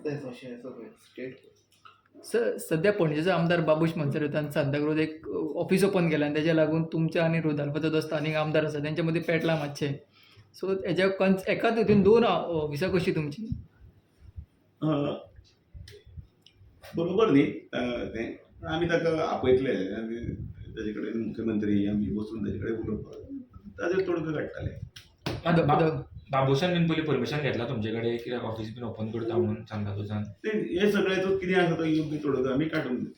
अशें सगळें स्टेट. सध्या पणजेचो आमदार बाबूश मोन्सेरात सांताक्रूज एक ऑफिस ओपन केला आनी तेज्या लागून तुमच्या आनी रुदाल्फाचो जो स्थानीक आमदार आसा तेंच्या मदीं पेटला मातशें. सो हेज्या कन्स एकाच हितून दोन ऑफिसां कशीं तुमची? बरोबर न्ही तें, पूण आमी ताका आपयतले आनी ताजे कडेन मुख्यमंत्री आमी बसून ताजे कडेन उलोवपाक ताजेर तोडगो काडटले. बाबूशान बीन पयलीं परमिशन घेतला तुमचे कडेन, कित्याक ऑफिस बीन ओपन करता म्हणून सांताक्रुजान? ते हे सगळ्याचो कितें आसा तो योग्य तोडगो आमी काडून दितले.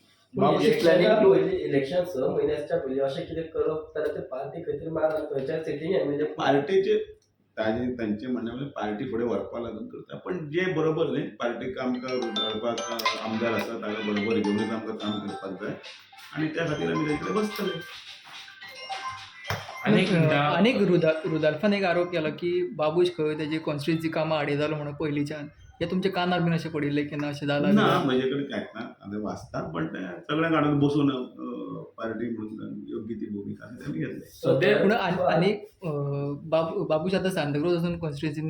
पयलीं इलेक्शन 6 म्हयने आसच्या पयलीं अशें कितें करप जाल्यार ते पार्टी खंय तरी मार थंयच्या सिटींग एमएलए. पार्टीचे ताजे तांचे म्हणणें म्हणजे पार्टी फुडें व्हरपा लागून करता, पण जे बरोबर न्ही, पार्टीक आमकां हाडपाक आमदार आसा ताका बरोबर घेवनूच आमकां काम करपाक जाय आनी त्या खातीर आमी ताजे कडेन बसतले. आनी एकदां आनीक रुदाल्फान एक आरोप केला की बाबूश खंय तेजी कॉन्स्टिट्युन्सी कामां आडयतालो म्हणून पयलींच्यान. हे तुमच्या कानार बीन अशें पडिल्लें की ना, अशें जालां? ना, म्हजे कडेन कांयच ना. आतां वाचता, पण तें सगळें काडून बसून पार्टी म्हणून योग्य ती भुमिका आसा ती आमी घेतली. सध्या पूण आनी बाबूश आतां सांताक्रूज वचून कॉन्स्टिट्युन्सीन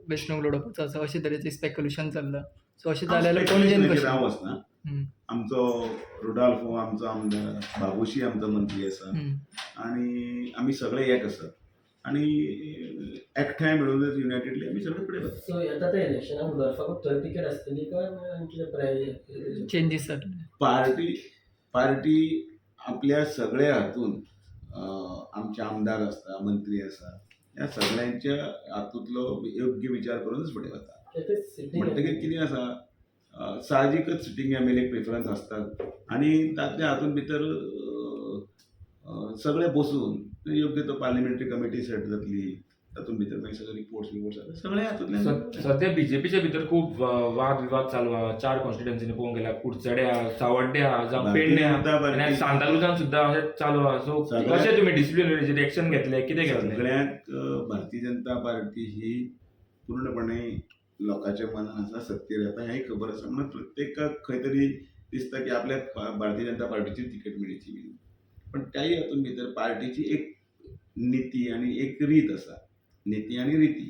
वेंचणूक लडोवपाचो आसा अशे तरेचें स्पेक्युलेशन चल्लां. सो अशें जालें जाल्यार पणजेन Speculation कशें? हांव वचना. आमचो रुडाल्फो आमचो आमदार, बाबूशी आमचो मंत्री आसा आनी आमी सगळे एक आसात आनी एकठांय मेळूनच युनायटेडली आमी सगळे फुडें वता. सो येता त्या इलेक्शनाक रुदाल्फाक थंय तिकेट आसतली काय आनी कितें प्राय चेंजीस जातले? पार्टी पार्टी आपल्या सगळ्या हातून आमचे आमदार आसता, मंत्री आसा, ह्या सगळ्यांच्या हातूंतलो योग्य विचार करूनच फुडें वता. ते सिटींग म्हणटकीर कितें आसा, साहजिकच सिटींग एमएलए प्रिफरन्स आसतात आनी तातल्या हातून भितर अ, सगळे बसून योग्य तो पार्लिमेंटरी कमिटी सेट जातली, तातूंत भितर मागीर सगळे रिपोर्ट्स बिपोर्ट्स सगळे हातूंतल्यान. सध्या बीजेपीच्या भितर खूब वाद विवाद चालू आहा. चार कॉन्स्टिट्युएन्सीनी पळोवंक गेल्यार कुडचड्या, सावड्ड्या जावं भारतीय पेडण्या जनता आनी पार्टी सांताक्रुजान सुद्दां अशें चालू आहा. सो कशें तुमी डिसिप्लिनरीचेर एक्शन घेतले, कितें घेतलें? सगळ्यांत भारतीय जनता पार्टी ही पूर्णपणे लोकांच्या मनान आसा, सत्तेर येता हेंय खबर आसा, म्हणून प्रत्येकाक खंय तरी दिसता की आपल्याक भारतीय जनता पार्टीची तिकेट मेळची बीन. पण त्याय हातून भितर पार्टीची एक निती आनी एक रीत आसा. निती आनी रिती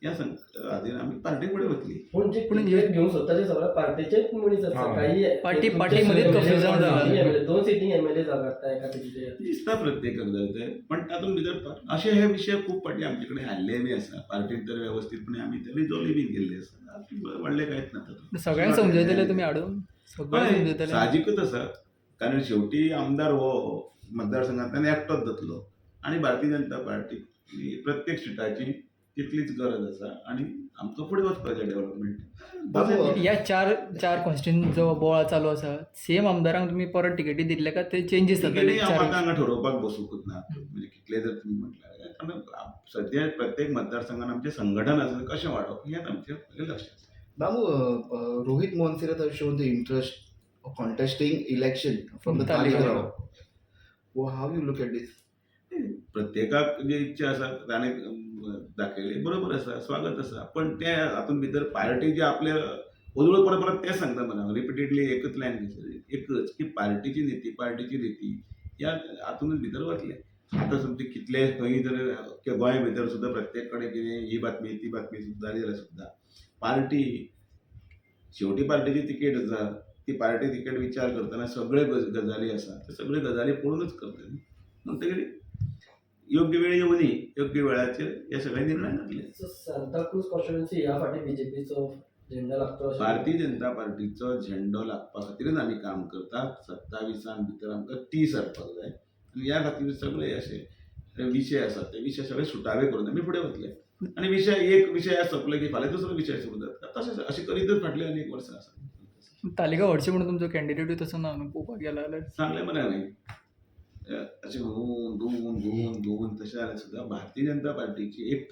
ह्या हाजेर आमी पार्टी फुडें वतली. पूण जे पूण तिकेट घेवंक सोदता ते सगळे पार्टीचेच मनीस आसता. काही पार्टीमध्येच confusion झालं. एमएलए, दोन सिटींग एमएलए जागा एका तिकेटीर. दिसता प्रत्येकाक जाय ते, पण तातूंत भितर अशे हे विशय खूब फावटी आमचे कडेन आयिल्ले बी आसा. पार्टीन तर वेवस्थीतपणे आमी ते रिजॉल्व बी केल्ले आसा. व्हडलें कांयच ना तातूंत. सगळ्यांक समजयतले तुमी हाडून, सगळ्यांक हय, समजयतले? साहजिकूच आसा, कारण शेवटी आमदार हो मतदारसंघांतल्यान एकटोच जातलो आनी भारतीय जनता पार्टी प्रत्येक सिटाची तितलीच गरज आसा आनी आमकां फुडें वचपाचें डेव्हलपमेंट. बाबू, ह्या चार चार कॉन्स्टिट्युन्सी जो बोवाळ चालू आसा, सेम आमदारांक तुमी परत तिकेटी दितले काय ते चेंजीस जातले? तिकेटी हांव चार आतां हांगा ठरोवपाक बसूंकच ना. म्हणजे कितले जर तुमी म्हटल्यार, कारण सद्या प्रत्येक मतदारसंघान आमचें संघटन आसा तें कशें वाडोवप हें आमचें पयलें लक्ष आसा. Babu, Rohit Monserrate has shown the interest of contesting election from the Taleigao. Taleigao. Well, how you look at this? प्रत्येकाक जी इच्छा आसा ताणें दाखयली, बरोबर आसा, स्वागत आसा, पण ते हातूंत भितर पार्टी जे आपले अजून परत परत तें सांगता मरे हांव रिपिटेडली एकच लायन, एकच की पार्टीची निती, पार्टीची रिती ह्या हातूनच भितर वतले. आतां समज कितले खंय जर गोंया भितर सुद्दां प्रत्येक कडेन कितें ही बातमी ती बातमी सुद्दां जाली जाल्यार सुद्दां पार्टी शेवटी पार्टीची तिकेट आसा ती पार्टी तिकेट विचार करतना सगळे गजाली आसा ते सगळे गजाली पळोवनच करतले न्ही. म्हणटकीर योग्य वेळ येवनी योग्य वेळाचेर हे सगळे निर्णय जातले. सांताक्रूज कॉन्स्टिट्युएन्सी ह्या फाटी बीजेपीचो झेंडा लागतो अशें? भारतीय जनता पार्टीचो झेंडो लागपा खातीरच आमी काम करतात. 27 भितर आमकां 30 हाडपाक जाय आनी ह्या खातीर सगळे अशे विशय आसात ते विशय सगळे सुटावे करून आमी फुडें वतले. आनी विशय एक विशय सोंपले की फाल्यां दुसरो विशय सुरू जाता. तशें अशें करीतच फाटले अनेक वर्सां आसा. तालिगांव हरशीं म्हणून तुमचो कॅन्डिडेटूय तसो ना न्हू पळोवपाक गेला जाल्यार. सांगलें मरे हांवें, अशें घुंवून घुंवून घुंवून घुंवून तशें जाल्यार सुद्दां भारतीय जनता पार्टीची एक